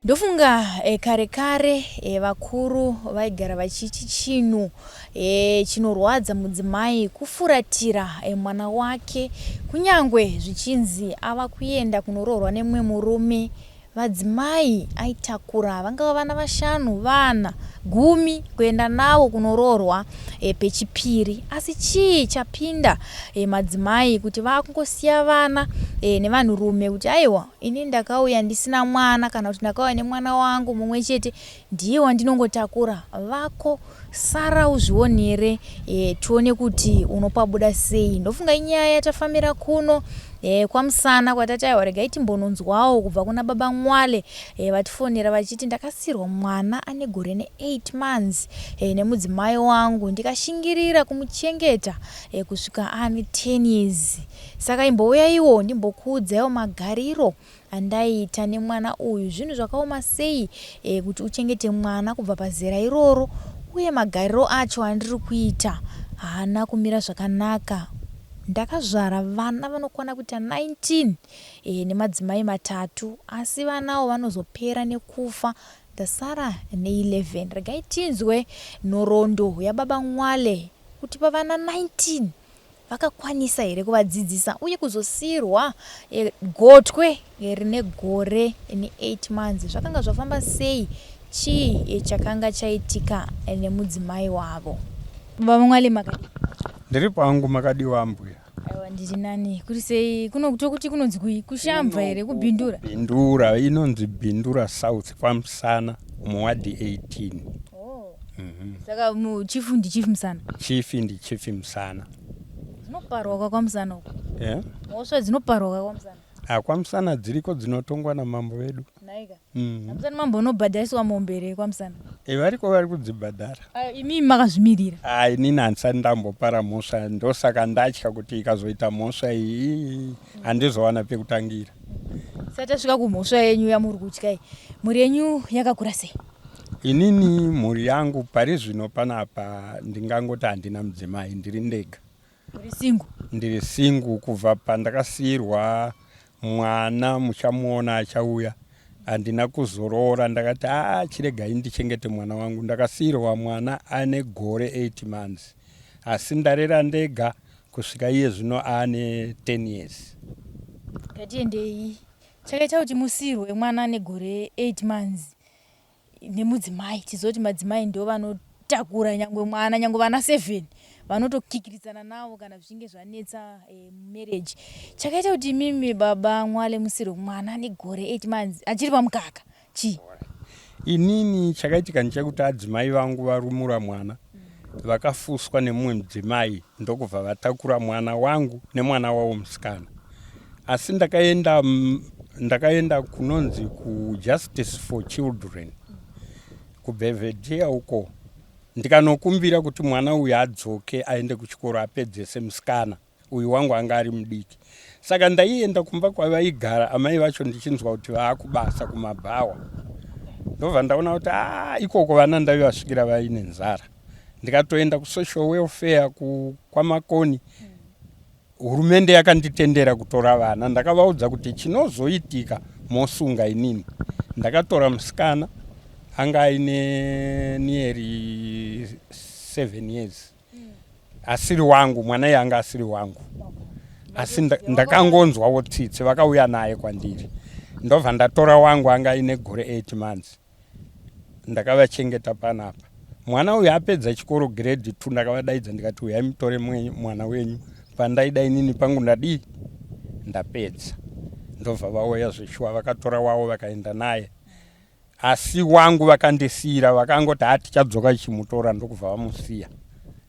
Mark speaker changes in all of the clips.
Speaker 1: Ndofunga kare kare vakuru vaigara vachiti chinhu chinorwadza mudzimai kufuratira mwana wake kunyangwe zvichinzi ava kuenda kunoroorwa nemumwe murume. Vadzimai aitakura vangava vana vashanu, vana gumi kuenda navo kunoroorwa pechipiri. Asi chii chapinda madzimai kuti vakungosiya vana nevanhurume kuti aiwa Ini ndakauya ndisina mwana kana kuti ndakauya nemwana wangu mumwe chete ndiye wandinongotakura. Vako sara uzvionere e, tione kuti unopabuda sei. Ndofunga inyaya yatafambira kuno e, kwaMusana kwatati aiwa regai timbononzwawo kubva kuna baba Mwale e, vatifonera vachiti ndakasiirwa mwana ane gore ne 8 months e, nemudzimai wangu ndikashingirira kumuchengeta e, kusvika ane 10 years. Saka imbouyaiwo ndimbokuudzaiwo magariro andaiita nemwana uyu. Zvinhu zvakaoma sei e, kuti uchengete mwana kubva pazera iroro uye magariro acho andiri kuita haana kumira zvakanaka. Ndakazvara vana vanokwana kuita 19 e, nemadzimai matatu asi vanawo vanozopera nekufa ndasara ne11. Regai tinzwe nhoroondo yababa Mwale kuti pavana 19 Vakakwanisa here kuvadzidzisa uye kuzosiirwa gotwe rine gore ne 8 months zvakanga zvafamba sei chii chakanga chaitika nemudzimai wavo. Baba Mwale makadii?
Speaker 2: Ndiri pangu makadiwa ambuya.
Speaker 1: Aiwa ndiri nani. Kuri sei kuno tokuti kunonzi kui kuShamva here kuBindura?
Speaker 2: Bindura inonzi Bindura South kwaMusana muwadhi 18.
Speaker 1: Oh. Saka chief ndi chief Musana?
Speaker 2: Chief ndi chief Musana.
Speaker 1: Dzinoparwa kwa kwaMusana uko?
Speaker 2: Yeah.
Speaker 1: Mhosva dzinoparwa kwa kwaMusana?
Speaker 2: Ah, kwaMusana dziriko dzinotongwa namambo vedu.
Speaker 1: Nhaika. Musana mambo unobhadhariswa mombe here kwaMusana?
Speaker 2: E, variko vari kudzibhadhara.
Speaker 1: Ah, imi makazvimirira?
Speaker 2: Ah, inini handisati ndambopara mhosva ndosaka ndatya kuti ikazoita mhosva iyi handizowana pekutangira.
Speaker 1: Sati tasvika kumhosva yenyu yamuri kutya iyi, mhuri yenyu yakakura sei?
Speaker 2: Inini mhuri yangu pari zvino panapa ndingangoti handina mudzimai, ndiri ndega.
Speaker 1: Uri single?
Speaker 2: Ndiri single kubva pandakasiirwa mwana muchamuona achauya handina kuzoroora ndakati aa chiregai ndichengete mwana wangu ndakasiirwa mwana ane gore 8 months asi ndarera ndega kusvika iye zvino aane 10 years.
Speaker 1: Ngatiendei. Chakaita kuti musiirwe mwana ane gore 8 months nemudzimai tizive kuti madzimai ndo vanotakura nyangwe mwana nyangwe vana 7 vanotokikiridzana navo kana zvichinge zvanetsa e, marriage. Chakaita kuti imimi baba Mwale musiirwe mwana ane gore 8 months achiri pamukaka chii?
Speaker 2: Inini chakaitika ndechekuti adzimai vangu varumura mwana vakafuswa nemumwe mudzimai ndokubva vatakura mwana wangu nemwana wavo musikana asi ndakaenda ndakaenda kunonzi kujustice for children kubelvedere uko ndikanokumbira kuti mwana uyu adzoke aende kuchikoro apedzese musikana uyu wangu anga ari mudiki saka ndaienda kumba kwavaigara amai vacho ndichinzwa kuti vaakubasa kumabhawa ndobva ndaona kuti a ah, ikoko vana ndaivasvikira vaine nzara ndikatoenda kusocial welfare kwamakoni hurumende yakanditendera kutora vana ndakavaudza kuti chinozoitika mosunga inini ndakatora musikana anga aine nearly 7 years asiri wangu mwana iye anga asiri wangu asi ndakangonzwawo tsitsi vakauya naye kwandiri ndobva ndatora wangu anga aine gore 8 months ndakavachengeta panapa mwana uyu apedza chikoro grade 2 ndakavadaidza ndikati uyai mutore mwana wenyu pandaida inini pangu ndadii ndapedza ndobva vauya zveshuwa vakatora wavo vakaenda naye Asi wangu vakandisiira vakangoti haa tichadzoka tichimutora ndokubva vamusiya.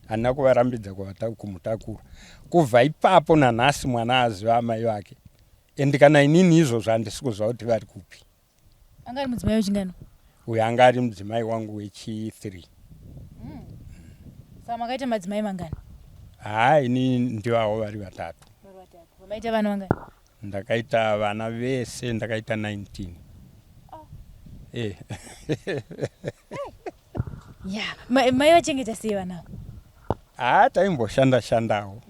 Speaker 2: Handina kuvarambidza kumutakura. Kubva ipapo nanhasi mwana aziva amai vake and kana inini izvozvo handisi kuziva kuti vari kupi.
Speaker 1: Anga ari mudzimai wechingani?
Speaker 2: Uyu anga ari mudzimai wangu wechi 3.
Speaker 1: Saka makaita madzimai mangani?
Speaker 2: Haa ini ndivavo vari vatatu.
Speaker 1: Vari vatatu. Vamaita vana vangani?
Speaker 2: Ndakaita vana vese ndakaita 19.
Speaker 1: Oh.
Speaker 2: Eh.
Speaker 1: Yeah, mai vachengeta sei vana?
Speaker 2: Ah, taimboshanda shandawo.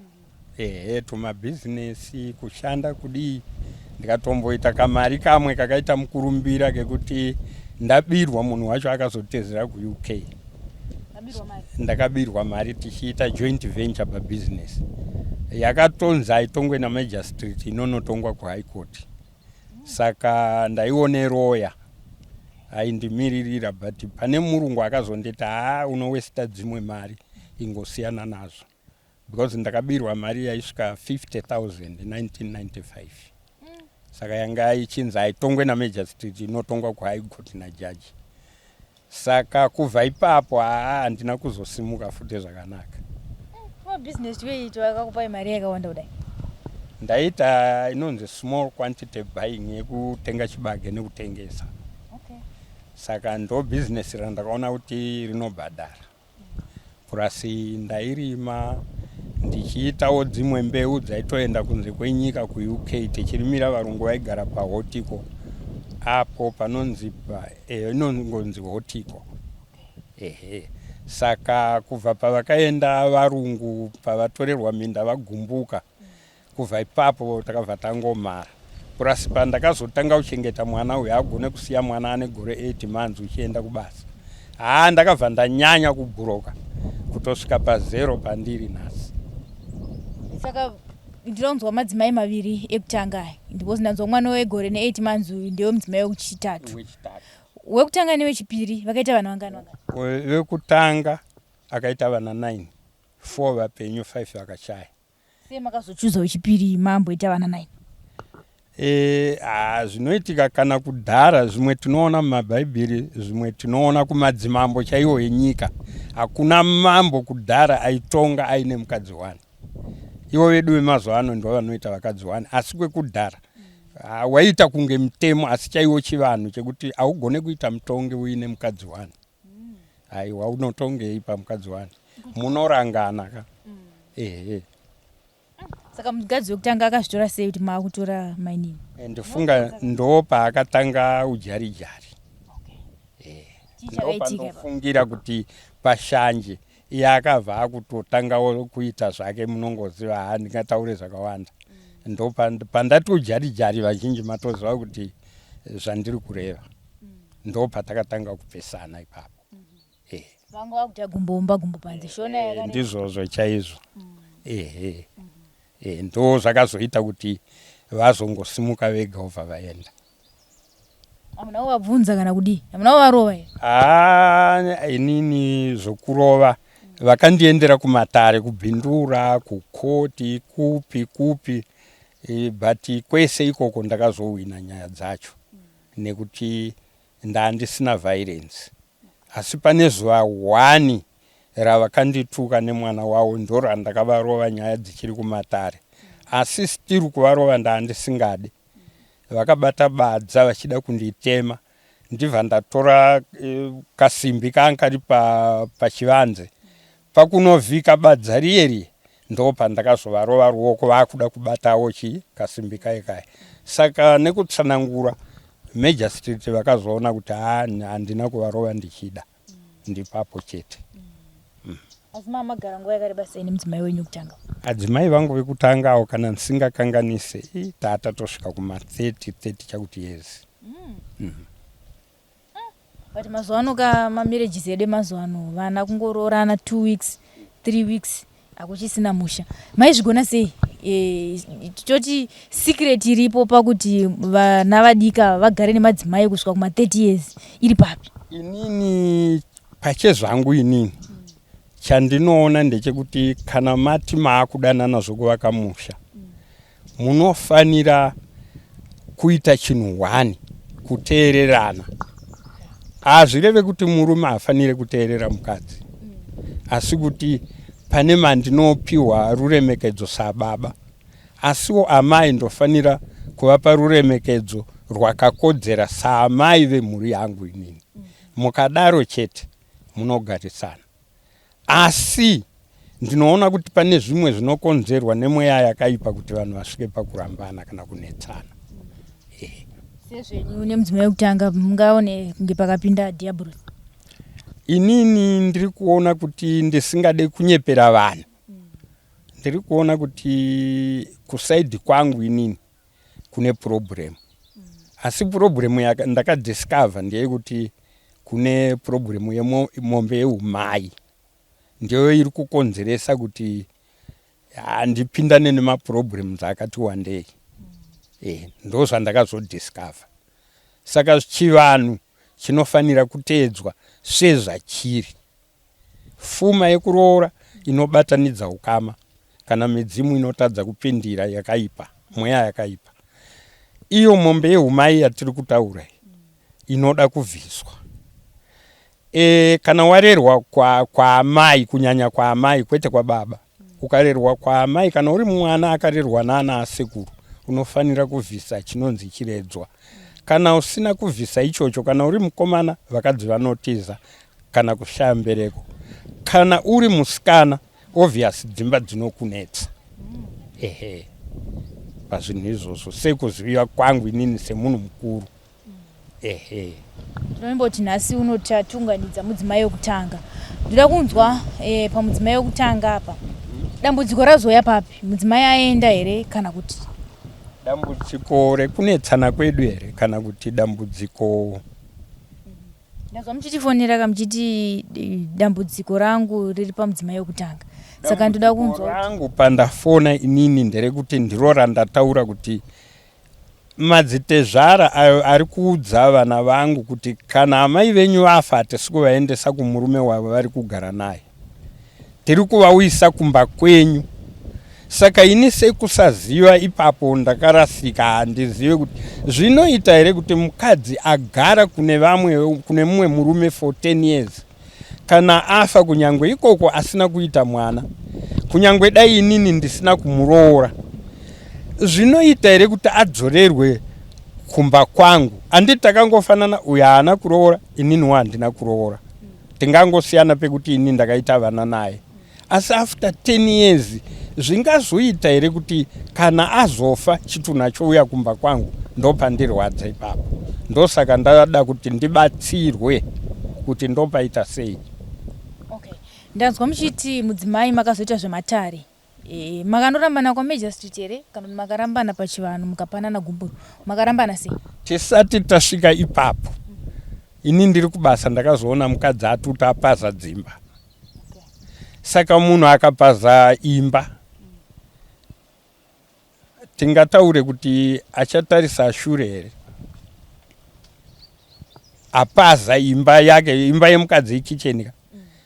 Speaker 2: Ehe, tumabhizinesi kushanda kudii. Ndikatomboita kamari kamwe kakaita mukurumbira kekuti ndabirwa, munhu wacho akazotezera kuUK. Ndakabirwa mari tichiita joint venture pabusiness yakatonzi haitongwe namagistrate, inonotongwa kuHigh Court. Saka ndaione roya aindimiririra, but pane murungu akazonditi, "Haa, unowesta dzimwe mari, ingosiyana nazvo," because ndakabirwa mari yaisvika 50,000 1995. Saka yanga ichinzi haitongwe namagistrate, inotongwa kuHigh Court najaji. Saka kubva ipapo, haa, handina kuzosimuka futi zvakanaka.
Speaker 1: Mabhizinesi weito akakupai mari yakawanda kudai?
Speaker 2: Ndaita inonzi small quantity buying, yekutenga chibage nekutengesa. Saka ndo bhizinesi randakaona kuti rinobhadhara, plus ndairima ndichiitawo dzimwe mbeu dzaitoenda kunze kwenyika, kuUK, tichirimira varungu vaigara paHotiko apo panonzi inongonzi Hotiko, ehe. Saka kubva pavakaenda varungu, pavatorerwa minda vagumbuka, kubva ipapo takabva tangomara. Plus pandakazotanga kuchengeta mwana uyu, agone kusiya mwana ane gore 8 months uchienda kubasa, haa, ndakabva ndanyanya kubhuroka kutosvika pazero pandiri nhasi.
Speaker 1: Saka ndinonzwa madzimai maviri ekutanga aya, because ndanzwa mwana wegore ne8 months uyu ndewe mudzimai wechitatu.
Speaker 2: Wechitatu.
Speaker 1: Wekutanga newechipiri vakaita vana vangani vangani?
Speaker 2: Wekutanga akaita vana 9, 4 vapenyu, 5 vakashaya.
Speaker 1: Sei makazochuza wechipiri mamboita vana 9?
Speaker 2: Zvinoitika kana kudhara. Zvimwe tinoona mumabhaibheri, zvimwe tinoona kumadzimambo chaiwo enyika. Hakuna mambo kudhara aitonga aine mukadzi wani. Ivo vedu vemazuva ano ndo vanoita vakadzi wani, asi kwekudhara waiita kunge mutemo, asi chaiwo chivanhu chekuti haugone kuita mutongi uine mukadzi wani. Aiwa, unotongei pamukadzi wani? Munorangana ka, ehe.
Speaker 1: Saka mukadzi wekutanga akazvitora sei kuti maakutora mainini?
Speaker 2: Ndifunga ndo paakatanga ujarijari.
Speaker 1: Chii chakaitika?
Speaker 2: Ndopandofungira kuti pashanje iye akabva akutotangawo kuita zvake. Munongoziva, ha, ndingataure zvakawanda. Ndo pandati ujarijari, vazhinji matoziva kuti zvandiri kureva. Ndo patakatanga kupesana ipapo.
Speaker 1: Vanga vakuita gumbo mumba, gumbo panze, shona yakareba.
Speaker 2: Ndizvozvo chaizvo, ehe. Ndo zvakazoita kuti vazongosimuka vega, obva vaenda.
Speaker 1: Hamuna kuvabvunza kana kudii? Hamuna kuvarova here?
Speaker 2: Haa, inini zvokurova, vakandiendera kumatare, kuBindura, kukoti, kupi kupi, but kwese ikoko ndakazowina nyaya dzacho nekuti ndandisina violence. Asi pane zuva 1 ravakandituka nemwana wavo, ndo randakavarova, nyaya dzichiri kumatare. Asi still kuvarova ndandisingade. Vakabata badza vachida kunditema, ndibva ndatora kasimbi kanga kari pachivanze pakunovhika badza riye riye, ndo pandakazovarova ruoko vakuda kubatawo chi kasimbi kaye kaya. Saka nekutsanangura magistrate, vakazoona kuti haa, handina kuvarova ndichida. Ndipapo chete.
Speaker 1: Asi mama magara nguva yakareba sei nemudzimai wenyu kutanga?
Speaker 2: Adzimai vangu vekutangawo, kana ndisingakanganise, tata tosvika kuma30 30 chakuti years.
Speaker 1: But mazuva ano ka, mamarriages edu emazuva ano, vana kungoroorana 2 weeks, 3 weeks, hakuchisina musha. Maizvigona sei? Toti secret iripo pakuti vana vadika vagare nemadzimai kusvika kuma30 years iri papi?
Speaker 2: Inini pachezvangu, inini chandinoona ndechekuti kana mati maakudanana zvokuvaka musha, munofanira kuita chinhu hwani, kuteererana. Hazvireve kuti murume haafaniri kuteerera mukadzi, asi kuti pane mandinopiwa ruremekedzo sababa, asiwo amai ndofanira kuvapa ruremekedzo rwakakodzera saamai vemhuri yangu inini. Mukadaro chete munogarisana. Asi ndinoona kuti pane zvimwe zvinokonzerwa nemweya yakaipa kuti vanhu vasvike pakurambana kana kunetsana.
Speaker 1: Sezvenyu nemudzimai wekutanga, mungaone kunge pakapinda dhiabhurosi?
Speaker 2: Inini ndiri kuona kuti, ndisingade kunyepera vanhu, ndiri kuona kuti kuside kwangu inini. Kune problem, asi problem ndakadiscover ndeyekuti kune problem yemombe yeumai, ndiyo iri kukonzeresa kuti handipindane nemaproblems akati wandei. Ndo zvandakazodiscover. Saka chivanhu chinofanira kuteedzwa sezvachiri. Fuma yekuroora inobatanidza ukama, kana midzimu inotadza kupindira yakaipa, mweya yakaipa. Iyo mombe yeumai yatiri kutaura inoda kubviswa. Kana warerwa kwaamai, kunyanya kwaamai, kwete kwababa, ukarerwa kwaamai, kana uri mwana akarerwa naana asekuru, unofanira kubvisa chinonzi chiredzwa. Kana usina kubvisa ichocho, kana uri mukomana, vakadzi vanotiza kana kushaya mbereko. Kana uri musikana, obvious dzimba dzinokunetsa. Ehe, pazvinhu izvozvo, sekuziva kwangu inini semunhu mukuru, ehe.
Speaker 1: Tinoimboti nhasi unotatunganidza mudzimai wekutanga. Ndoda kunzwa pamudzimai wekutanga apa, dambudziko razouya papi? Mudzimai aenda here kana kuti?
Speaker 2: Dambudziko rekunetsana kwedu here kana kuti dambudziko?
Speaker 1: Ndazwa muchitifonera ka muchiti dambudziko rangu riri pamudzimai wekutanga, saka ndoda kunzwa.
Speaker 2: Rangu pandafona inini nderekuti ndiro randataura kuti madzitezvara ayo ari kuudza vana vangu kuti kana amai venyu vafa, hatisi kuvaendesa kumurume wavo vari kugara naye, tiri kuvauyisa kumba kwenyu. Saka ini sekusaziva ipapo ndakarasika, handizive kuti zvinoita here kuti mukadzi agara kune vamwe, kune mumwe murume for 10 years, kana afa, kunyangwe ikoko asina kuita mwana, kunyangwe dai inini ndisina kumuroora, zvinoita here kuti adzorerwe kumba kwangu? Handiti takangofanana? Uyo haana kuroora, ininiwo handina kuroora. Tingangosiyana pekuti ini ndakaita vana naye. Asi after 10 years zvingazoita here kuti kana azofa chitunha chouya kumba kwangu? Ndopandirwadza ipapo. Ndosaka ndada kuti ndibatsirwe kuti ndopaita sei.
Speaker 1: Okay, ndanzwa muchiti mudzimai makazoita zvematare. Makanorambana kwamagistrate here kana kuti makarambana pachivanhu mukapanana gumburo? Makarambana sei?
Speaker 2: Tisati tasvika ipapo, ini ndiri kubasa ndakazoona mukadzi atuta, apaza dzimba. Saka munhu akapaza imba, tingataure kuti achatarisa shure here? Apaza imba yake, imba yemukadzi ikicheni ka,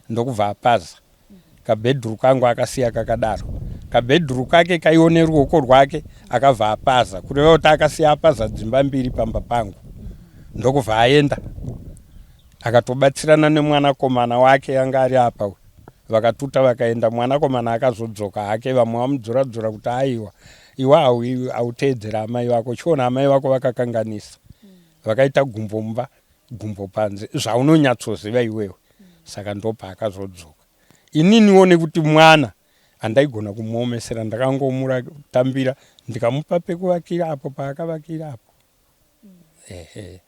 Speaker 2: ndokubva apaza kabhedhuru kangu, akasiya kakadaro. Kabhedhuru kake kaione ruoko rwake, akabva apaza, kureva kuti akasiya apaza dzimba mbiri pamba pangu, ndokubva aenda akatobatsirana nemwanakomana wake anga ari apa uyu. Vakatuta vakaenda. Mwanakomana akazodzoka hake, vamwe vamudzora-dzora kuti aiwa, iwe hauteedzera amai vako, chiona amai vako vakakanganisa, vakaita gumbo mumba gumbo panze, zvaunonyatsoziva iwewe. Saka ndopaakazodzoka. Ininiwo nekuti mwana handaigona kumuomesera, ndakangomutambira ndikamupa pekuvakira apo paakavakira apo, ehe.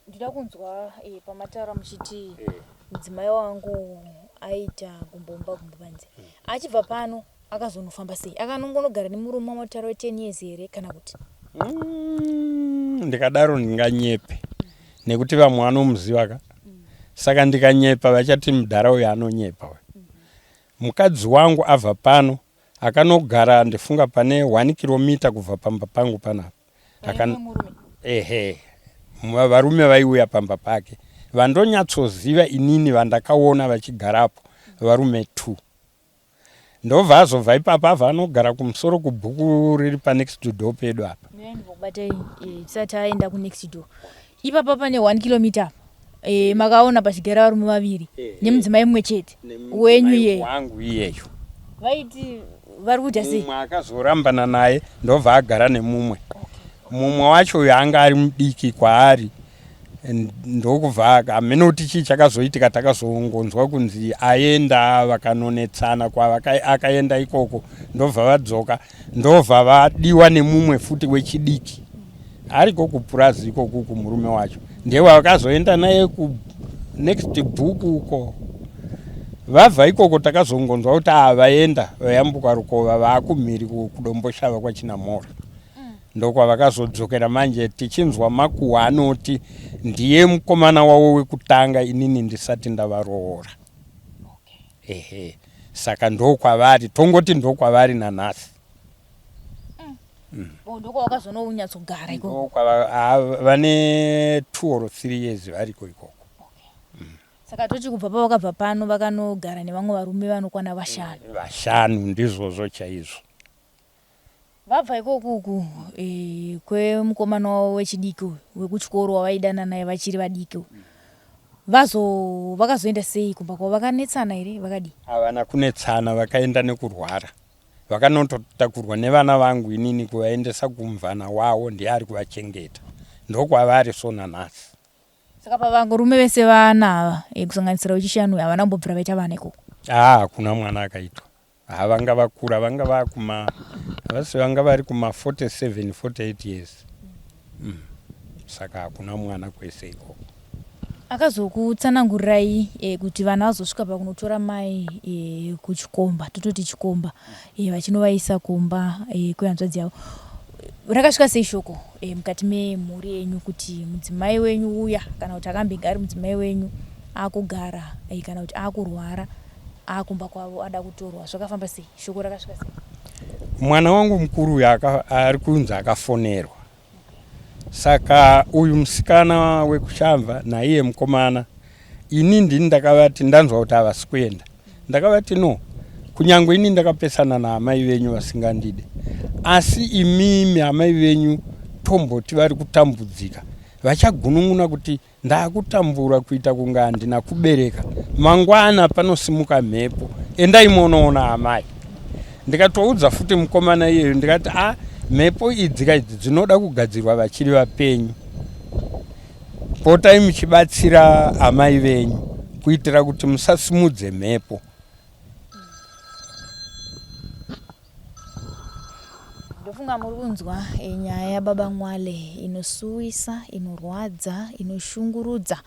Speaker 1: Ndoda kunzwa pamataura muchiti mudzimai wangu aita gumbo mumba gumbo panze. Achibva pano akazonofamba sei? Akanongonogara nemurume wamataura we10 years here kana kuti?
Speaker 2: Ndikadaro ndinganyepe nekuti vamwe vanomuziva ka. Saka ndikanyepa vachati mudhara uyu anonyepa uyu. Mukadzi wangu abva pano akanogara, ndifunga pane 1 kilomita kubva pamba pangu panapa. Ehe, varume vaiuya pamba pake vandonyatsoziva inini, vandakaona vachigarapo, varume 2. Ndobva azobva ipapo, abva anogara kumusoro kubhuku riri panext door pedu apa.
Speaker 1: Ndimbokubatai tisati aenda kunext door. Ipapa pane 1 kilomita apa makaona pachigara varume vaviri nemudzimai mumwe chete wenyu iyeyo?
Speaker 2: Wangu iyeyo.
Speaker 1: Vaiti vari kuita sei?
Speaker 2: Mumwe akazorambana naye, ndobva agara nemumwe. Mumwe wacho uyo anga ari mudiki kwaari, ndokubva hamene kuti chii chakazoitika. Takazongonzwa kunzi aenda, vakanonetsana akaenda ikoko, ndobva vadzoka, ndobva vadiwa nemumwe futi wechidiki ariko kupurazi ikoku. Kumurume wacho ndiye vakazoenda naye kunext book uko. Vabva ikoko takazongonzwa kuti aa, vaenda, vayambuka rukova, vaakumhiri kuDomboshava kwaChinamhora. Ndokwavakazodzokera manje tichinzwa makuhwa anoti ndiye mukomana wavo wekutanga inini ndisati ndavaroora. Ehe, saka ndokwavari, tongoti ndokwavari nanhasi.
Speaker 1: Mm. Oh, ndokwavakazononyatsogara
Speaker 2: ikoko. Vane 2 or 3 years variko ikoko.
Speaker 1: Okay. Mm. Saka toti kubva pavakabva pano vakanogara nevamwe varume vanokwana vashanu.
Speaker 2: Vashanu ndizvozvo chaizvo.
Speaker 1: Vabva ikoko uku e, kwemukomana wavo wechidiki uyu wekuchikoro wavaidana naye vachiri vadiki uyu. Vazo vakazoenda sei kumba kwavo vakanetsana here vakadii?
Speaker 2: Havana kunetsana vakaenda nekurwara. Vakanototakurwa nevana vangu inini kuvaendesa kumvana wavo ndiye ari kuvachengeta. Ndokwavari so nanhasi.
Speaker 1: Saka pavarume vese vana ava eh, kusanganisira wechishanu uyu havana kumbobvira vaita vana ikoko?
Speaker 2: Haa hakuna mwana akaitwa. Haa vanga vakura vanga vakuma havasi vanga vari kuma 47 48 years. Mm. Saka hakuna mwana kwese ikoko.
Speaker 1: Akazokutsanangurirai eh, kuti vana vazosvika pakunotora mai eh, kuchikomba tototi chikomba eh, vachinovaisa kumba eh, kwehanzvadzi yavo rakasvika sei shoko eh, mukati memhuri yenyu kuti mudzimai wenyu uya kana kuti akambenge ari mudzimai wenyu akugara eh, kana kuti akurwara akumba kwavo ada kutorwa zvakafamba sei shoko rakasvika sei
Speaker 2: mwana wangu mukuru uyu ari kunzi akafonerwa Saka uyu musikana wekuShamva naiye mukomana ini ndini ndakavati ndanzwa kuti havasi kuenda. Ndakavati no, kunyangwe ini ndakapesana naamai venyu vasingandide, asi imimi amai venyu tomboti vari kutambudzika vachagunun'una kuti Ndakutambura kuita kunge handina kubereka. Mangwana panosimuka mhepo endai monoona amai. Ndikatoudza futi mukomana iyeyu ndikati a ah, mhepo idzi ka idzi dzinoda kugadzirwa vachiri vapenyu. Potai muchibatsira amai venyu kuitira kuti musasimudze mhepo.
Speaker 1: Ndofunga muri kunzwa eh, nyaya yababa Mwale inosuwisa, inorwadza, inoshungurudza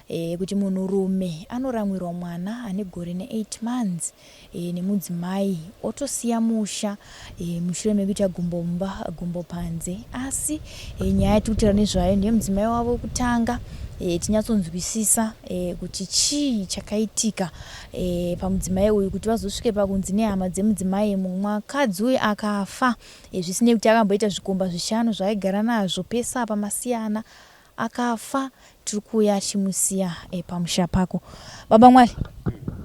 Speaker 1: eh, kuti munhurume anoramwirwa mwana ane gore ne8 months eh, nemudzimai otosiya musha eh, mushure mekuita gumbo mumba gumbo panze. Asi eh, nyaya yatiri kutaura nezvayo ndeyemudzimai wavo wekutanga eh, tinyatsonzwisisa eh, kuti chii chakaitika e, pamudzimai uyu kuti vazosvike pakunzi nehama dzemudzimai mumwakadzi uyu akafa e, zvisinei kuti akamboita zvikomba zvishanu zvaaigara nazvo pese apa masiyana akafa tiri kuuya tichimusiya e, pamusha pako baba mwari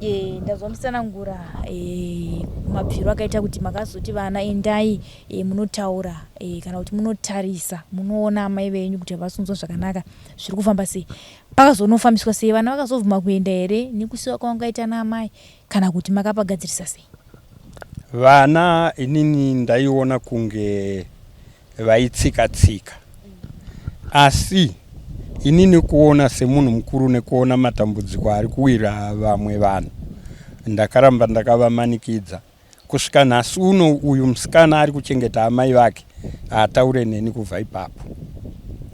Speaker 1: e, ndazwa musanangura e, mabviro akaita kuti makazoti vana endai e, munotaura e, kana kuti munotarisa munoona amai venyu kuti havasunzwa zvakanaka zviri kufamba sei Pakazonofambiswa sei? Vana vakazobvuma kuenda here nekusiwa kwavangaita naamai kana kuti makapagadzirisa sei?
Speaker 2: Vana inini ndaiona kunge vaitsika tsika asi inini kuona semunhu mukuru nekuona matambudziko ari kuwira vamwe vanhu ndakaramba ndakavamanikidza Kusvika nhasi uno uyu musikana ari kuchengeta amai vake haataure neni kubva ipapo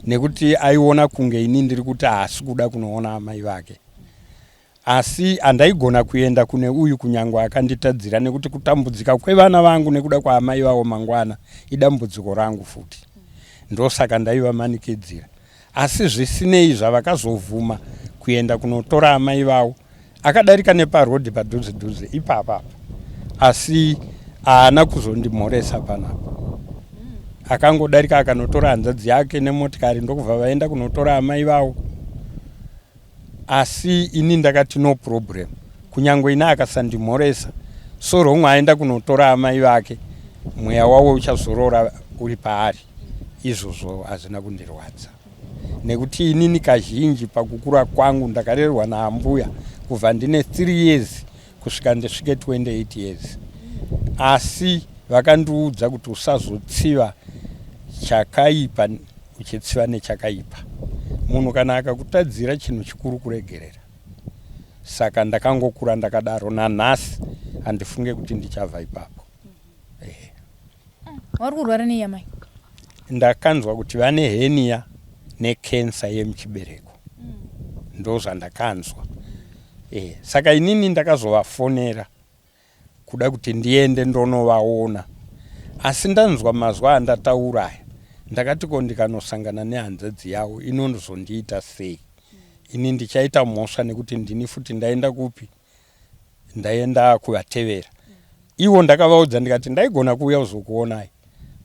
Speaker 2: nekuti aiona kunge ini ndiri kuti haasi kuda kunoona amai vake asi handaigona kuenda kune uyu kunyangwe akanditadzira nekuti kutambudzika kwevana vangu nekuda kwaamai vavo mangwana idambudziko rangu futi ndosaka ndaivamanikidzira Asi zvisinei zvavakazovhuma kuenda kunotora amai vavo akadarika neparoad padhuze dhuze ipapa apa asi haana kuzondimhoresa panapa akangodarika akanotora hanzvadzi yake nemotikari ndokubva vaenda kunotora amai vavo Asi ini ndakati no problem kunyangwe ini akasandimhoresa so wrong aenda kunotora amai vake mweya wavo uchazorora uri paari izvozvo hazvina kundirwadza nekuti inini kazhinji pakukura kwangu ndakarerwa naambuya kubva ndine 3 years kusvika ndisvike 28 years asi vakandiudza kuti usazotsiva chakaipa uchitsiva nechakaipa munhu kana akakutadzira chinhu chikuru kuregerera saka ndakangokura ndakadaro nanhasi handifunge kuti ndichabva ipapo
Speaker 1: ehe Vari kurwara nei amai?
Speaker 2: Ndakanzwa kuti vane hernia necancer yemuchibereko. Ndozvandakanzwa. Eh, saka inini ndakazovafonera kuda kuti ndiende ndonovaona. Asi ndanzwa mazwa andataura aya. Ndakati ko ndikanosangana nehanzvadzi yavo inozondiita sei? Ini ndichaita mhosva nekuti ndini futi ndaenda kupi? Ndaenda kuvatevera. Ivo ndakavaudza ndikati ndaigona kuuya kuzokuonai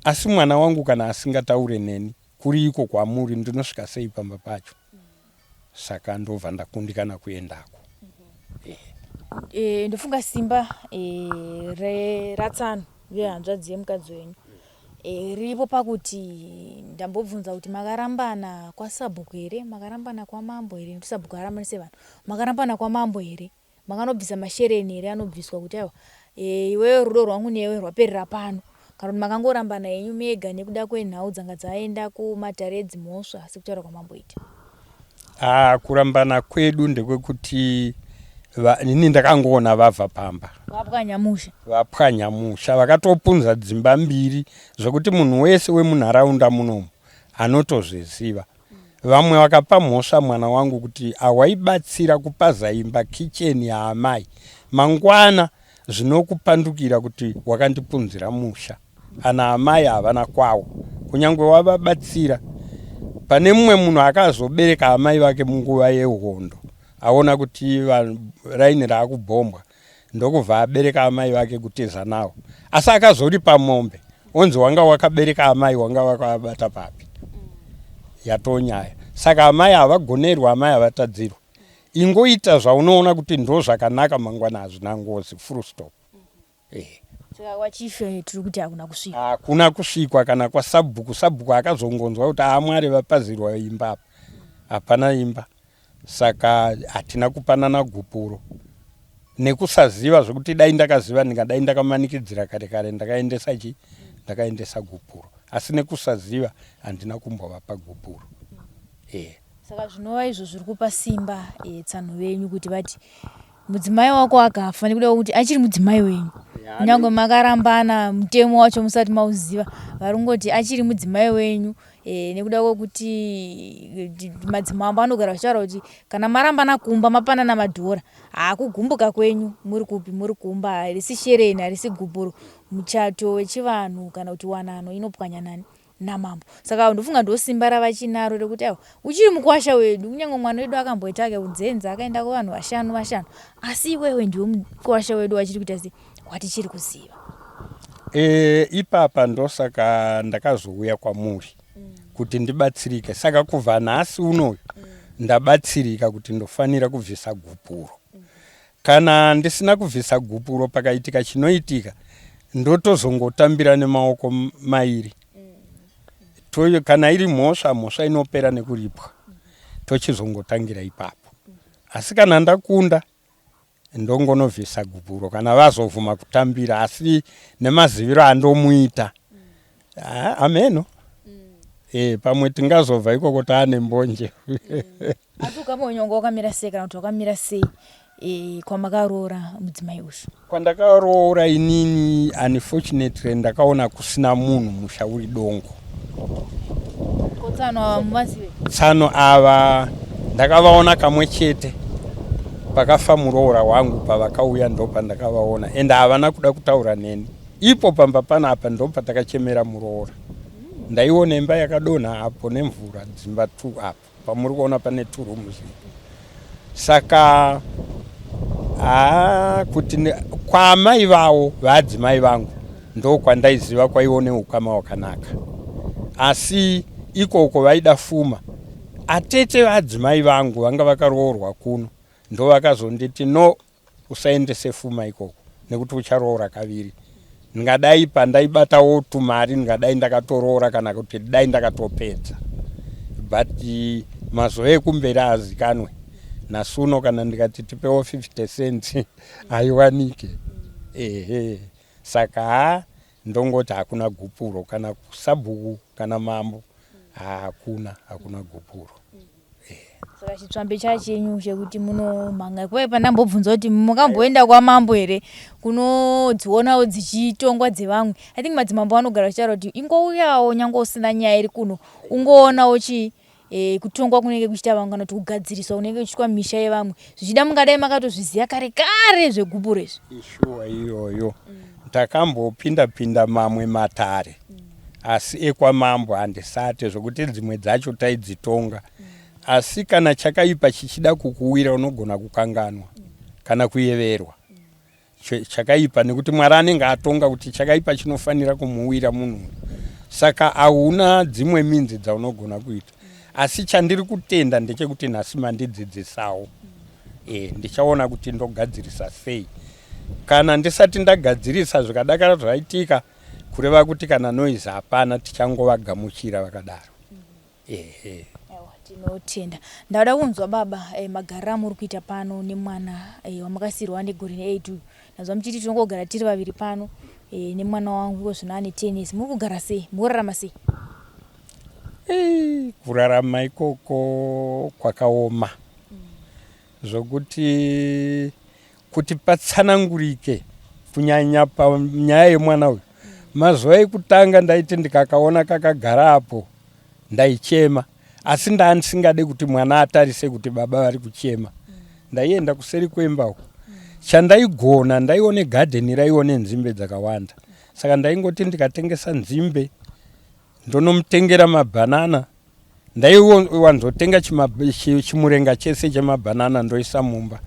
Speaker 2: asi mwana wangu kana asingataure neni kuri iko kwamuri ndinosvika sei pamba pacho? Saka ndobva ndakundikana kuendako.
Speaker 1: E, ndofunga simba e, ratsano vehanzvadzi yemukadzi wenyu e, riripo pakuti ndambobvunza kuti makarambana kwasabhuku here, makarambana kwamambo here, nekuti sabhuku haarambanise vanhu, makarambana kwamambo here, makanobvisa mashereni here anobviswa kuti aiwa e, iwewe rudo rwangu newe rwaperera pano, kana kuti makangorambana henyu mega nekuda kwenhau dzanga dzaenda kumatare edzimhosva sekutaura kwamamboita?
Speaker 2: Ah, kurambana kwedu ndekwekuti ini ndakangoona vabva pamba
Speaker 1: vapwanya musha,
Speaker 2: vapwanya musha, vakatopunza dzimba mbiri zvekuti munhu wese wemunharaunda munomu anotozviziva. Vamwe vakapa mhosva mwana wangu kuti awaibatsira kupaza imba kicheni yaamai, mangwana zvinokupandukira kuti wakandipunzira musha. Ana amai havana kwawo kunyange wavabatsira. Pane mumwe munhu akazobereka amai vake munguva yehondo aona kuti raini raakubhombwa ndokubva abereka amai vake kutiza nawo, asi akazoripa mombe onzi wanga wakabereka amai wanga wakavabata papi? Yatonyaya. Saka amai havagonerwa, amai havatadzirwa. Ingoita zvaunoona kuti ndozvakanaka, mangwana hazvina ngozi, full stop.
Speaker 1: Eh. Saka kwachief tiri kuti hakuna kusvikwa.
Speaker 2: Hakuna kusvikwa kana kwasabhuku. Sabhuku akazongonzwa kuti amwari vapazirwa imba apa. Hapana imba. Saka hatina kupanana gupuro. Nekusaziva zvekuti dai ndakaziva ndingadai ndakamanikidzira kare kare ndakaendesa chi ndakaendesa gupuro. Asi nekusaziva handina kumbovapa gupuro.
Speaker 1: Eh. Saka zvinova izvo zviri kupa simba e, tsano venyu kuti vati mudzimai wako akafa nekuda kwekuti achiri mudzimai wenyu, kunyange makarambana mutemo wacho musati mauziva, vari kungoti achiri mudzimai wenyu e, nekuda kwekuti madzimambo anogara vachitaura kuti kana marambana kumba mapanana madhora, haakugumbuka kwenyu muri kupi, muri kumba, harisi shereni, harisi gupuro, muchato wechivanhu kana kuti wanano inopwanya nani namambo. Saka ndofunga ndosimba ravachinaro rekuti aiwa uchiri mukwasha wedu, kunyange mwana wedu akamboita ake udzenza akaenda kuvanhu vashanu vashanu, asi iwewe ndiwe mukwasha wedu wachiri kuita sei, watichiri kuziva.
Speaker 2: E, ipapa ndosaka ndakazouya kwamuri kuti ndibatsirike. Saka kubva nhasi unoyu ndabatsirika kuti ndofanira kubvisa gupuro. Kana ndisina kubvisa gupuro pakaitika chinoitika ndotozongotambira nemaoko mairi. Toyo kana iri mhosva, mhosva inopera nekuripwa. Tochizongotangira ipapo. Asi kana ndakunda ndongonovhisa gupuro kana vazovhuma kutambira, asi nemaziviro andomuita ameno. E, pamwe tingazobva ikoko taane mbonje.
Speaker 1: Asi ukama hwenyu wanga wakamira sei kana kuti wakamira sei e, kwamakaroora mudzimai uyu?
Speaker 2: Kwandakaroora inini unfortunately ndakaona kusina munhu, musha uri dongo.
Speaker 1: Ko tsano ava muvazive?
Speaker 2: Tsano ava ndakavaona kamwe chete pakafa muroora wangu, pavakauya ndopandakavaona ende havana kuda kutaura neni. Ipo pamba panapa ndopatakachemera muroora. Ndaiona imba yakadonha apo nemvura, dzimba 2 apo pamuri kuona pane 2 rooms. Saka haa kuti kwaamai vavo vaadzimai vangu ndokwandaiziva kwaiwo neukama wakanaka, asi ikoko vaida fuma. Atete vaadzimai vangu vanga vakaroorwa kuno ndovakazonditi no, usaendese fuma ikoko nekuti ucharoora kaviri. Ndingadai pandaibatawo tumari ndingadai ndakatoroora kana kuti dai ndakatopedza, but mazuva ekumberi haazikanwe. Nhasi uno kana ndikati tipewo 50 cents haiwanike. Ehe, saka haa ndongoti hakuna gupuro kana sabhuku kana mambo, hakuna hakuna gupuro.
Speaker 1: Saka chitsvambe chachenyu chekuti munomhanga kuve pandambobvunza kuti mukamboenda kwamambo here kunodzionawo dzichitongwa dzevamwe. I think madzimambo anogara vachitaura kuti ingouyawo nyange usina nyaya iri kuno, ungoonawo chii e, kutongwa kunenge kuchiita vamwe kana kuti kugadziriswa kunenge kuchiitwa misha yevamwe. Zvichida mungadai makatozviziva kare kare zvegupuro izvi.
Speaker 2: Ishuwa iyoyo. Takambopinda pinda mamwe matare. Asi ekwamambo handisati, zvokuti dzimwe dzacho taidzitonga. Asi kana chakaipa chichida kukuwira, unogona kukanganwa kana kuyeverwa chakaipa, nekuti Mwari anenge atonga kuti chakaipa chinofanira kumuwira munhu. Saka hauna dzimwe minzi dzaunogona kuita. Asi chandiri kutenda ndechekuti nhasi mandidzidzisawo. Ndichaona kuti ndogadzirisa sei. Kana ndisati ndagadzirisa, zvikadakara zvaitika, kureva kuti kana noise hapana, tichangovagamuchira vakadaro, ehe.
Speaker 1: Tinotenda. Ndauda kunzwa baba, magariro amuri kuita pano nemwana wamakasiyirwa negore ne8 uyu. Ndazwa muchiti tinongogara tiri vaviri pano nemwana wangu, iko zvino ane 10 years. Muri kugara sei? Muri kurarama sei?
Speaker 2: Kurarama ikoko kwakaoma, zvokuti kuti patsanangurike, kunyanya panyaya yemwana uyu. Mazuva ekutanga ndaiti ndikakaona kakagara apo ndaichema, asi ndandisingade kuti mwana atarise kuti baba vari kuchema. Ndaienda kuseri kwemba uko. Chandaigona, ndaione gadheni raione nzimbe dzakawanda, saka ndaingoti ndikatengesa nzimbe ndonomutengera mabhanana. Ndaiwanzotenga chimurenga chese chemabhanana, ndoisa mumba,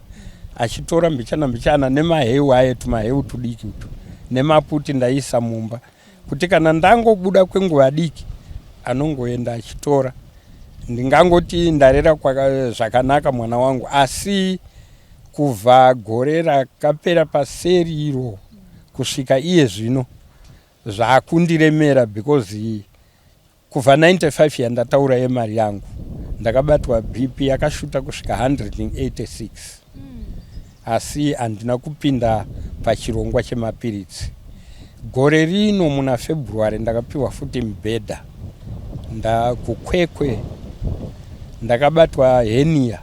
Speaker 2: achitora mbichana mbichana, nemaheu aye, tumaheu tudiki utu, nemaputi ndaiisa mumba, kuti kana ndangobuda kwenguva diki anongoenda achitora. Ndingangoti ndarera zvakanaka mwana wangu, asi kubva gore rakapera paseriro kusvika iye zvino zvaakundiremera, because kubva 95 yandataura yemari yangu, ndakabatwa BP yakashuta kusvika 186, asi handina kupinda pachirongwa chemapiritsi. Gore rino muna February ndakapiwa futi mubhedha ndakuKwekwe. Ndakabatwa hernia.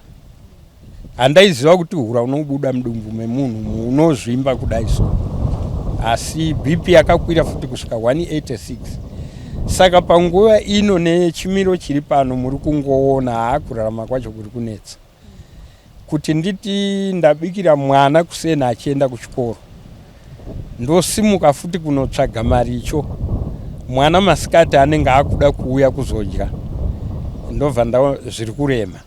Speaker 2: Handaiziva kuti hura unobuda mudumbu memunhu unozvimba kudai so, asi BP yakakwira futi kusvika 186. Saka panguva ino nechimiro chiri pano muri kungoona, haa, kurarama kwacho kuri kunetsa. Kuti nditi ndabikira mwana kuseni achienda kuchikoro, ndosimuka futi kunotsvaga maricho. Mwana masikati anenge akuda kuuya kuzodya, ndobva nda zviri kurema.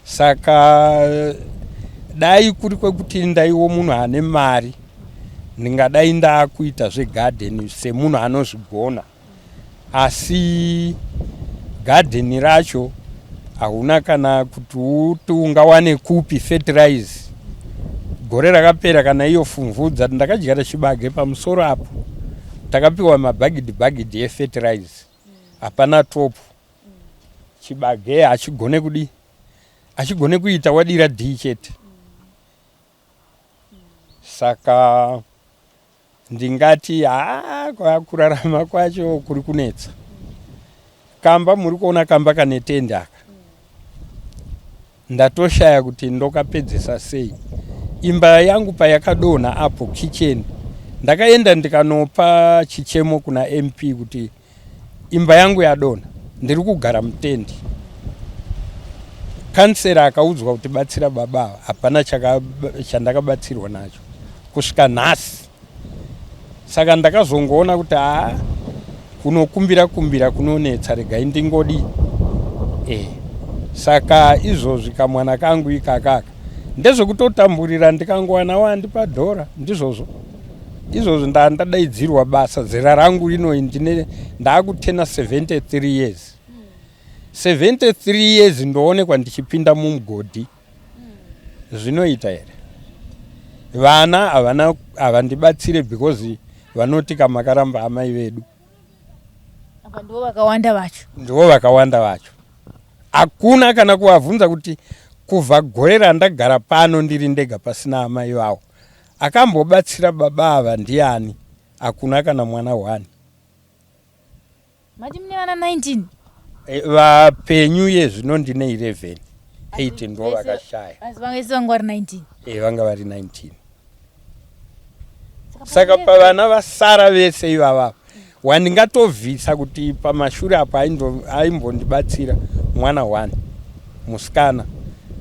Speaker 2: Saka dai kuri kwekuti ndaiwo munhu ane mari, ndingadai ndaakuita zvegadheni semunhu anozvigona, asi gadheni racho hauna kana kuti uti ungawane kupi fertilizer. Gore rakapera, kana iyo pfumvudza, ndakadyara chibage pamusoro apo, takapiwa mabhagidhi bhagidhi efertilizer, hapana top. Chibage hachigone kudi, hachigone kuita wadira D chete. Saka ndingati haa, kurarama kwacho kuri kunetsa. Kamba muri kuona kamba kane tende aka, ndatoshaya kuti ndokapedzesa sei. Imba yangu payakadonha apo, kitchen, ndakaenda ndikanopa chichemo kuna MP kuti imba yangu yadonha, ndiri kugara mutendi. Kansera akaudzwa kuti batsira baba ava, hapana chandakabatsirwa nacho kusvika nhasi. Saka ndakazongoona kuti haa, kunokumbira kumbira kunonetsa, regai ndingodi. Saka izvozvi kamwana kangu ikakaka ndezvekutotamburira, ndikangowana wandipa dhora, ndizvozvo. Izvozvo ndadaidzirwa basa. Zera rangu rinoi, ndine ndaakutena 73 years. 73 years ndoonekwa ndichipinda mumugodhi, zvinoita here? Vana havana, havandibatsire because vanoti kamakaramba amai vedu.
Speaker 1: Apa ndivo vakawanda vacho.
Speaker 2: Ndivo vakawanda vacho. Hakuna kana kuvabvunza kuti kubva gore randagara pano ndiri ndega pasina amai vavo, akambobatsira baba ava ndiani? Hakuna kana mwana one.
Speaker 1: Mati mune vana 19?
Speaker 2: Vapenyu ye zvino ndine 11, 8 ndo vakashaya.
Speaker 1: Asi vanga vese vanga vari 19?
Speaker 2: Vanga vari 19. Saka pavana vasara vese ivava, wandingatovhisa kuti pamashure apo aimbondibatsira mwana one, musikana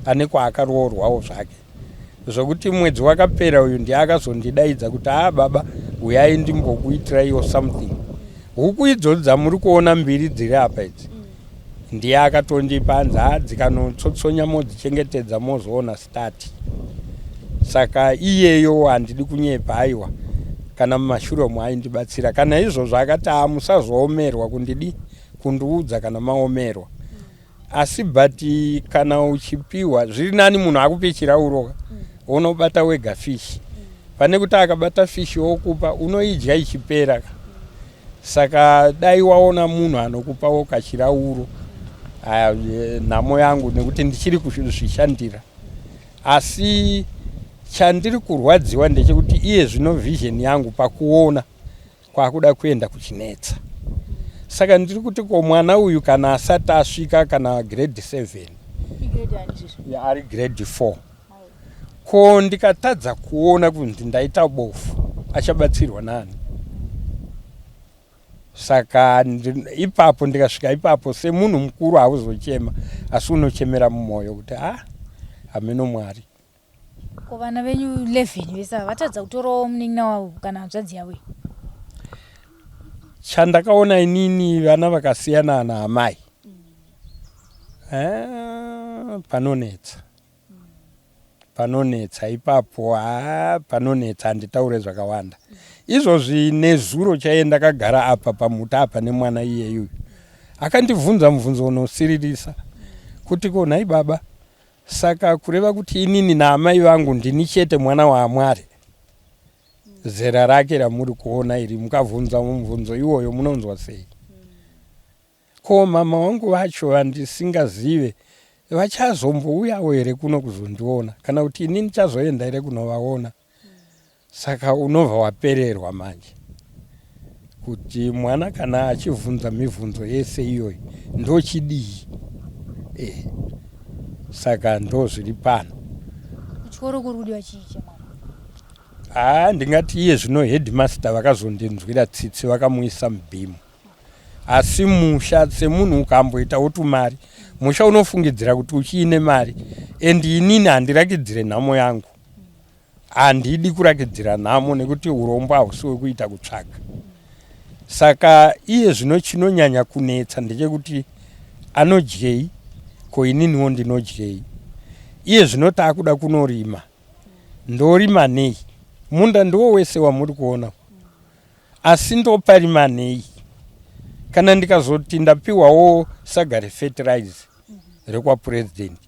Speaker 2: ane kwaakaroorwawo zvake, zvokuti mwedzi wakapera uyu ndiye akazondidaidza kuti, "Haa baba, uyai ndimbokuitiraiwo something." Huku idzodzo dzamuri kuona mbiri dziri apa idzi ndiye akatondipa anzi haa dzikanotsotsonya modzichengetedza mozoona start. Saka iyeyo handidi kunyepa aiwa kana mumashure umu aindibatsira. Kana izvozvo akati haa musazoomerwa kundidi kundiudza kana maomerwa. Asi but kana uchipiwa zviri nani munhu akupe chirauro ka unobata wega fish pane kuti akabata fish okupa unoidya ichipera ka saka dai waona munhu anokupawo kachirauro aya eh, nhamo yangu nekuti ndichiri kuzvishandira asi chandiri kurwadziwa ndechekuti iye zvino vision yangu pakuona kwakuda kuenda kuchinetsa saka ndiri kuti ko mwana uyu kana asati asvika kana grade 7 ari grade 4 ko ndikatadza kuona kunzi ndaita bofu achabatsirwa nani saka ipapo ndikasvika ipapo semunhu mukuru hauzochema asi unochemera mumwoyo kuti ah hameno mwari
Speaker 1: Ko vana venyu 11 vese ava vatadza kutorawo munin'ina wavo kana hanzvadzi yavo iyi?
Speaker 2: Chandakaona inini vana vakasiyana naamai mm. Eh, panonetsa panonetsa ipapo haa panonetsa handitaure zvakawanda izvozvi nezuro chaiye ndakagara apa pamuti apa nemwana iyeyu akandibvunza mubvunzo unosiririsa kuti ko nhai baba Saka kureva kuti inini naamai vangu ndini chete mwana waAmwari? Zera rake ramuri kuona iri mukavhunza mubvunzo iwoyo munonzwa sei? Ko mama wangu vacho vandisingazive vachazombouyawo here kuno kuzondiona kana kuti ini ndichazoenda here kunovaona? Saka unobva wapererwa manje kuti mwana kana achivhunza mivhunzo yese iyoyi ndochidii eh. Saka ndozviri pano.
Speaker 1: Kuchikoro kuri kudiwa chii chemwana?
Speaker 2: Haa ndingati iye zvino headmaster vakazondinzwira tsitsi vakamuisa mubhimu asi musha semunhu ukamboitawo tumari musha unofungidzira kuti uchiine mari and inini handirakidzire nhamo yangu Handidi kurakidzira nhamo nekuti urombo hausi wekuita kutsvaga. Saka iye zvino chinonyanya kunetsa ndechekuti anodyei ko ininiwo ndinodyei. Iye zvino taakuda kunorima ndorima nei? Munda ndiwo wese wamuri kuona asi ndoparima nei? Kana ndikazoti ndapiwawo saga refertilizer rekwaPurezidendi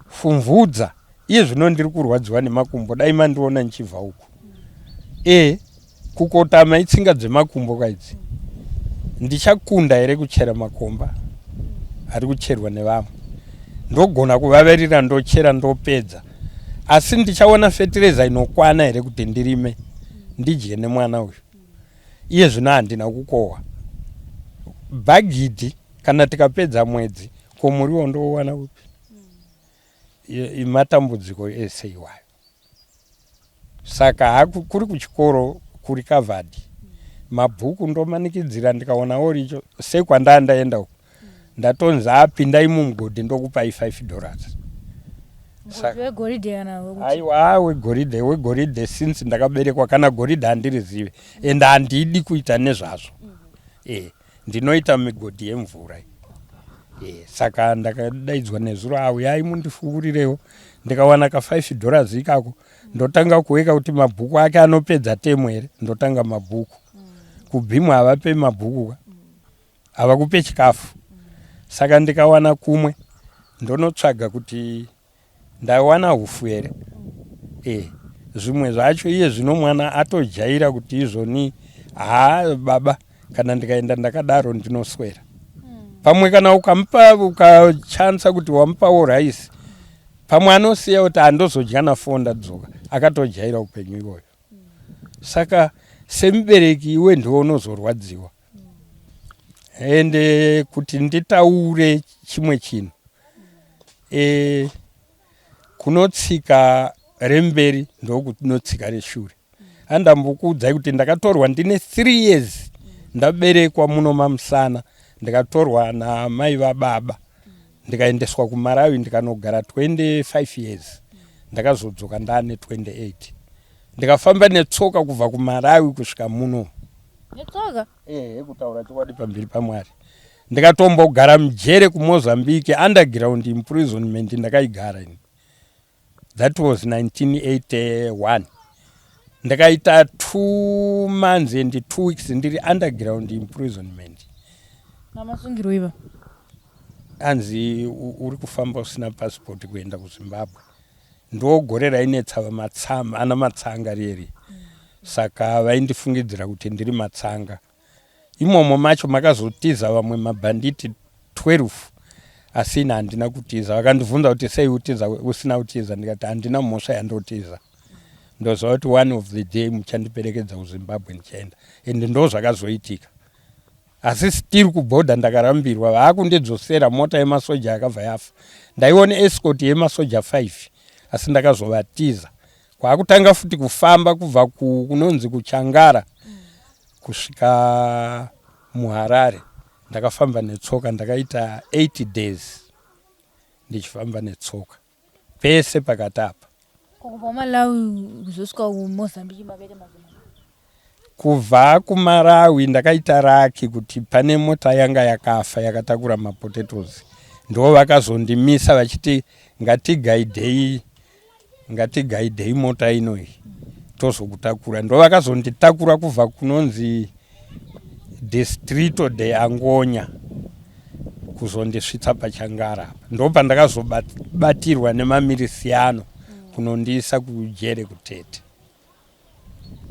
Speaker 2: Pfumvudza iye zvino ndiri kurwadziwa nemakumbo dai mandiona ndichibva uku e kukotama itsinga dzemakumbo kaidzi ndichakunda here kuchera makomba ari kucherwa nevamwe ndogona kuvavarira ndochera ndopedza asi ndichawana fetireza inokwana here kuti ndirime ndidye nemwana uyu iye zvino handina kukohwa bhagidhi kana tikapedza mwedzi ko muriwo ndouwana kupi matambudziko ese iwayo saka haku kuri kuchikoro kuri covered mabhuku ndomanikidzira ndikaonawo richo sekwandaa ndaenda uku ndatonzi apindai mumugodhi ndokupai 5 dollars aiwa wegoridhe wegoridhe since ndakaberekwa kana goridhe handirizive and handidi kuita nezvazvo mm. e Ndinoita migodhi yemvura e, saka ndakadaidzwa nezuro auyai mundifukurirewo ndikawana ka 5 dollars ikako ndotanga kuweka kuti mabhuku ake anopedza temu here ndotanga mabhuku kubhimu havape mabhuku ka havakupe chikafu saka ndikawana kumwe ndonotsvaga kuti Ndawana hufu here? Eh, zvimwe zvacho iye zvino mwana atojaira kuti izvoni haa baba kana ndikaenda ndakadaro ndinoswera. Pamwe kana ukamupa ukachansa kuti wamupawo rice pamwe anosiya kuti handozodya na4 ndadzoka akatojaira upenyu iwoyo. Saka semubereki iwe ndiwe unozorwadziwa. Ende kuti nditaure chimwe chinhu e, kunotsika remberi ndokunotsika reshure andambokuudzai kuti ndakatorwa ndine 3 years ndaberekwa muno mamusana ndikatorwa namai vababa ndikaendeswa kumarawi ndikanogara 25 years ndakazodzoka ndaane 28 ndikafamba netsoka kubva kumarawi kusvika muno.
Speaker 1: Netsoka?
Speaker 2: Ehe, kutaura chokwadi pamberi paMwari. Ndikatombogara mujere kuMozambique, underground imprisonment ndakaigara ini. That was 1981. Ndakaita 2 months and 2 weeks ndiri underground imprisonment.
Speaker 1: Namasungirwo iva?
Speaker 2: Anzi uri kufamba usina passport kuenda kuZimbabwe. Ndogore rainetsa vamatsama ana matsanga rieri. Saka vaindifungidzira kuti ndiri matsanga. Imomo macho makazotiza vamwe mabhanditi 12 asi ini handina kutiza. Vakandibvunza kuti sei utiza usina kutiza ndikati handina mhosva yandotiza. Ndoziva kuti one of the day muchandiperekedza kuZimbabwe ndichaenda. And ndozvakazoitika. Asi still kubhodha ndakarambirwa vaakundidzosera mota yemasoja yakabva yafa. Ndaiona escort yemasoja 5 asi ndakazovatiza. Kwaakutanga futi kufamba kubva kunonzi kuChangara kusvika muHarare. Ndakafamba netsoka ndakaita 8 days ndichifamba netsoka pese pakati apa.
Speaker 1: Kubva kuMalawi kuzosvika kuMozambique makaita mazuva
Speaker 2: Kubva kuMalawi ndakaita raki kuti pane mota yanga yakafa yakatakura mapotatoes. Ndo vakazondimisa vachiti ngatigaidhei ngatigaidhei mota inoyi tozokutakura. Ndo vakazonditakura kubva kunonzi Distrito de Angonya kuzondisvitsa paChangara apa. Ndo pandakazobatirwa nemamirisiyano kunondiisa kujere kuTete.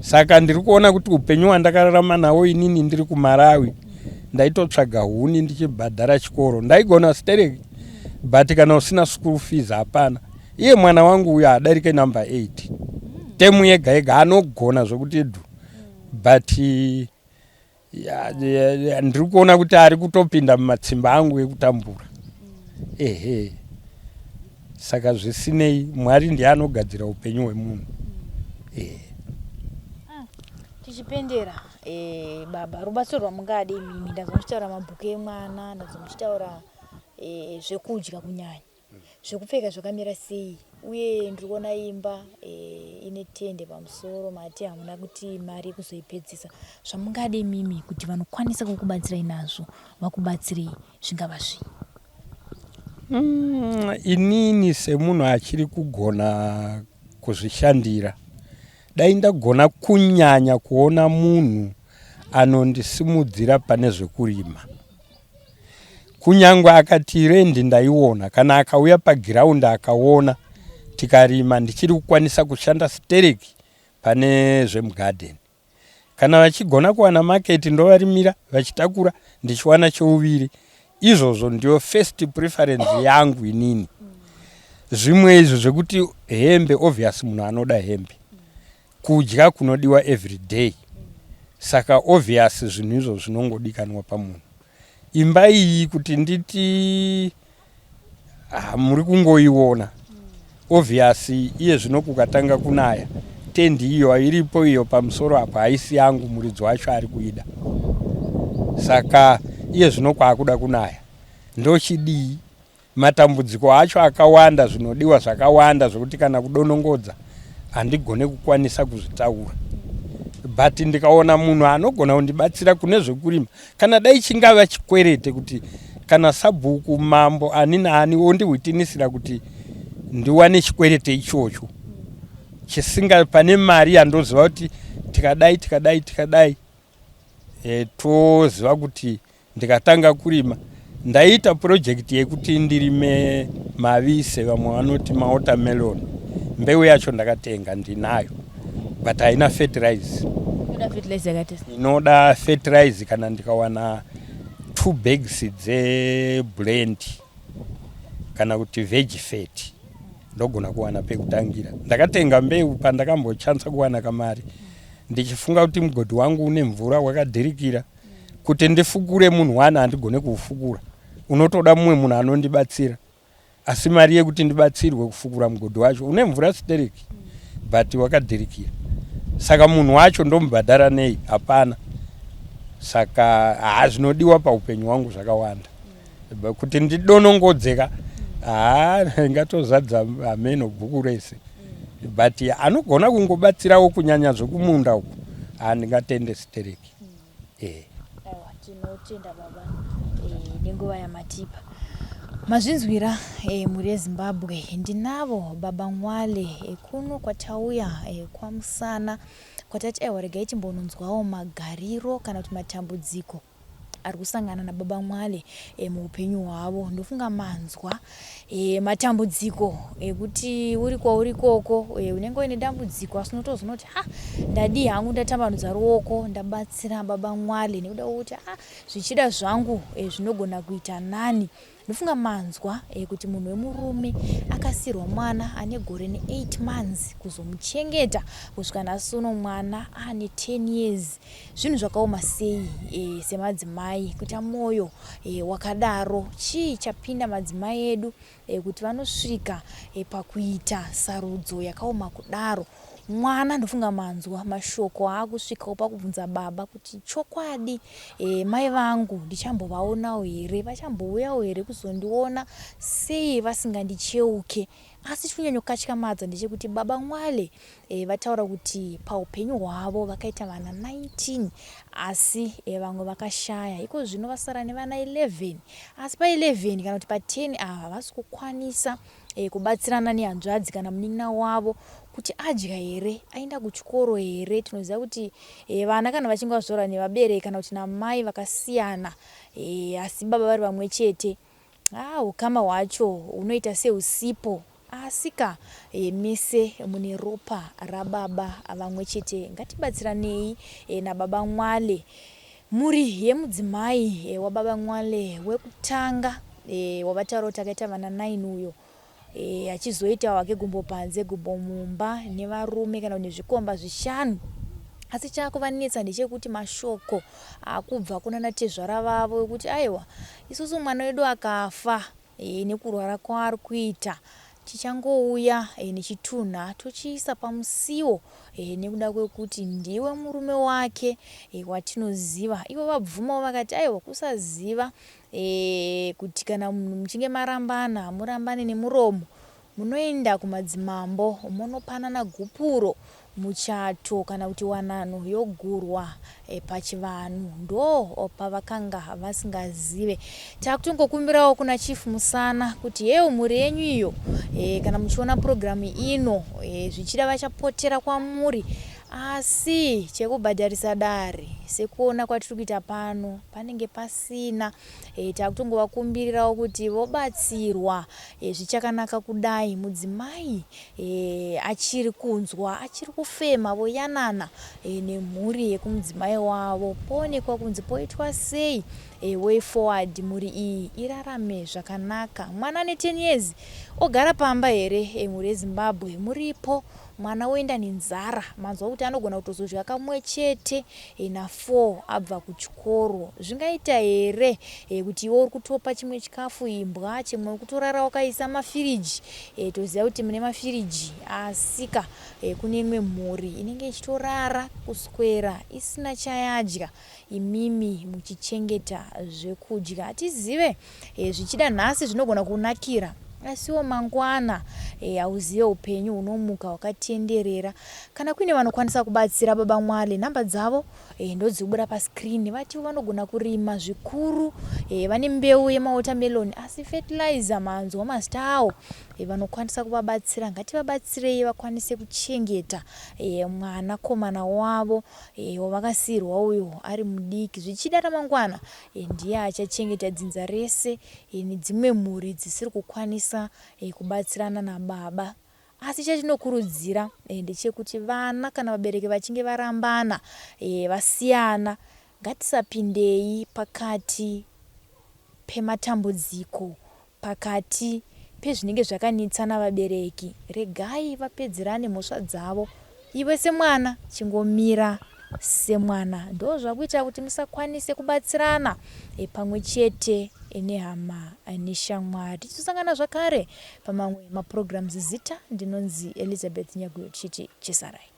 Speaker 2: Saka ndiri kuona kuti upenyu hwandakararama nawo inini ndiri kuMalawi ndaitotsvaga huni ndichibhadhara chikoro. Ndaigona stereki but kana usina school fees hapana. Iye mwana wangu uyo hadarike number 8 temu yega yega anogona zvekuti dhu but ndiri kuona kuti ari kutopinda mumatsimba angu ekutambura. Ehe, saka zvisinei Mwari ndiye anogadzira upenyu hwemunhu. Ehe.
Speaker 1: Tichipendera baba, rubatsiro rwamungade imimi, ndazwa muchitaura mabhuku emwana, ndazwa muchitaura zvekudya kunyanya. Zvekupfeka zvakamira sei uye ndiri kuona imba ine tende pamusoro mati hamuna kuti mari yekuzoipedzisa. Zvamungade imimi kuti vanokwanisa kukubatsirai nazvo vakubatsirei zvingava zvii?
Speaker 2: Inini semunhu achiri kugona kuzvishandira, dai ndagona kunyanya kuona munhu anondisimudzira pane zvekurima. Kunyangwe akati rendi ndaiona, kana akauya pagiraundi akaona tikarima ndichiri kukwanisa kushanda stereki pane zvemugadheni. Kana vachigona kuwana market ndovarimira vachitakura ndichiwana chouviri. Izvozvo ndiyo first preference yangu inini. Zvimwe izvo zvekuti hembe, obvious munhu anoda hembe. Kudya kunodiwa everyday. Saka obvious zvinhu izvo zvinongodikanwa pamunhu. Imba iyi kuti nditi muri kungoiona obvious iye zvino kukatanga kunaya tendi iyo iripo iyo pamusoro apo haisi yangu, muridzi wacho ari kuida. Saka iye zvino kwaakuda kunaya ndochidii? Matambudziko acho akawanda, zvinodiwa zvakawanda zvekuti kana kudonongodza handigone kukwanisa kuzvitaura. But ndikaona munhu anogona kundibatsira kune zvekurima, kana dai chingava chikwerete kuti kana sabhuku, mambo, ani naani ondihwitinisira kuti ndiwane chikwerete ichocho chisinga pane mari yandoziva kuti tikadai tikadai tikadai toziva kuti ndikatanga kurima. Ndaiita project yekuti ndirime mavise, vamwe vanoti mawatermelon. Mbeu yacho ndakatenga ndinayo but haina fertilizer.
Speaker 1: Inoda fertilizer yakaita
Speaker 2: sei? Inoda fertilizer kana ndikawana 2 bags dzeblend kana kuti veg fat ndogona kuwana pekutangira. Ndakatenga mbeu pandakambochansa kuwana kamari ndichifunga kuti mugodhi wangu une mvura wakadhirikira. Kuti ndifukure munhu wani handigone kuufukura, unotoda mumwe munhu anondibatsira. Asi mari yekuti ndibatsirwe kufukura mugodhi wacho une mvura stereki but wakadhirikira, saka munhu wacho ndomubhadhara nei? Hapana. Saka haa zvinodiwa paupenyu hwangu zvakawanda kuti ndidonongodzeka, haa ngatozadza hameno bhuku rese, but anogona kungobatsirawo kunyanya zvekumunda uku, haa ndingatende stereki. Eh.
Speaker 1: Aiwa, tinotenda baba nenguva yamatipa. Mazvinzwira mhuri yeZimbabwe, ndinavo baba Mwale kuno kwatauya kwaMusana kwatati aiwa regai timbononzwawo magariro kana kuti matambudziko ari kusangana nababa Mwale muupenyu hwavo. Ndofunga manzwa matambudziko ekuti uri kwauri ikoko unenge uine dambudziko asi unotozoona kuti ha ndadii hangu ndatambanudza ruoko ndabatsira baba Mwale nekuda kwekuti ha zvichida zvangu zvinogona kuita nani. Ndofunga manzwa kuti munhu wemurume akasiirwa mwana ane gore ne 8 months kuzomuchengeta kusvika nhasi uno mwana ane 10 years. Zvinhu zvakaoma sei semadzimai kuita moyo wakadaro. Chii chapinda madzimai edu kuti vanosvika pakuita sarudzo yakaoma kudaro. Mwana ndofunga manzwa mashoko aakusvikawo pakubvunza baba kuti chokwadi mai vangu ndichambovaonawo here, vachambouyawo here kuzondiona, sei vasingandicheuke. Asi chikunyanyokatyamadza ndechekuti baba Mwale vataura kuti paupenyu hwavo vakaita vana 19 asi vamwe vakashaya. Iko zvino vasara nevana 11 asi pa 11 kana kuti pa 10 ava havasi kukwanisa kubatsirana nehanzvadzi kana munin'ina wavo kuti adya here, aenda kuchikoro here. Tinoziva kuti vana kana vachinge vazvarwa nevabereki kana kuti namai vakasiyana asi baba vari vamwe chete, haa hukama hwacho hunoita sehusipo asi ka mese mune ropa rababa vamwe chete. Ngatibatsiranei nababa Mwale. Mhuri yemudzimai wababa Mwale wekutanga wavataura kuti akaita vana 9 uyo achizoita wake gumbo panze gumbo mumba nevarume kana kuti nezvikomba zvishanu. Asi chakuvanetsa ndechekuti mashoko akubva kunana tezvara vavo ekuti aiwa isusu mwana wedu akafa nekurwara kwaari kuita tichangouya nechitunha tochiisa pamusiwo nekuda kwekuti ndiwe murume wake watinoziva. Ivo vabvumawo vakati aiwa kusaziva kuti kana munhu muchinge marambana hamurambane nemuromo munoenda kumadzimambo monopanana gupuro muchato kana kuti wanano yogurwa pachivanhu ndo pavakanga vasingazive. Takutongokumbirawo kuna Chief Musana kuti heyo mhuri yenyu iyo kana muchiona purogiramu ino zvichida vachapotera kwamuri asi chekubhadharisa dare sekuona kwatiri kuita pano panenge pasina. Takutongovakumbirirawo kuti vobatsirwa zvichakanaka kudai mudzimai achiri kunzwa achiri kufema voyanana nemhuri yekumudzimai wavo poonekwa kunzi poitwa sei way forward mhuri iyi irarame zvakanaka. Mwana ane 10 years ogara pamba here mhuri yeZimbabwe muripo mwana oenda nenzara manzwa kuti anogona kutozodya kamwe chete na 4 abva kuchikoro zvingaita here kuti iwe uri kutopa chimwe chikafu imbwa chimwe uri kutorara wakaisa mafiriji toziva kuti mune mafiriji asika kune imwe mhuri inenge ichitorara kuswera isina chayadya imimi muchichengeta zvekudya hatizive zvichida nhasi zvinogona kunakira asiwo mangwana hauzive upenyu hunomuka hwakatenderera. Kana kuine vanokwanisa kubatsira baba Mwale nhamba dzavo ndodzibuda pascreen. Vatiwo vanogona kurima zvikuru, vane mbeu yemawatermelon asi fertilizer manzwa mazita awo vanokwanisa kuvabatsira. Ngativabatsirei vakwanise kuchengeta mwanakomana wavo wavakasiirwa uyo ari mudiki. Zvichida ramangwana ndiye achachengeta dzinza rese nedzimwe mhuri dzisiri kukwanisa kubatsirana nababa. Asi chatinokurudzira ndechekuti vana kana vabereki vachinge varambana vasiyana ngatisapindei pakati pematambudziko Pakati pezvinenge zvakanetsana vabereki regai vapedzerane mhosva dzavo iwe semwana chingomira semwana ndozvakuita kuti musakwanise kubatsirana pamwe chete nehama neshamwari. Tichizosangana zvakare pamamwe maprograms zita ndinonzi Elizabeth Nyaguyo tichiti chisarai.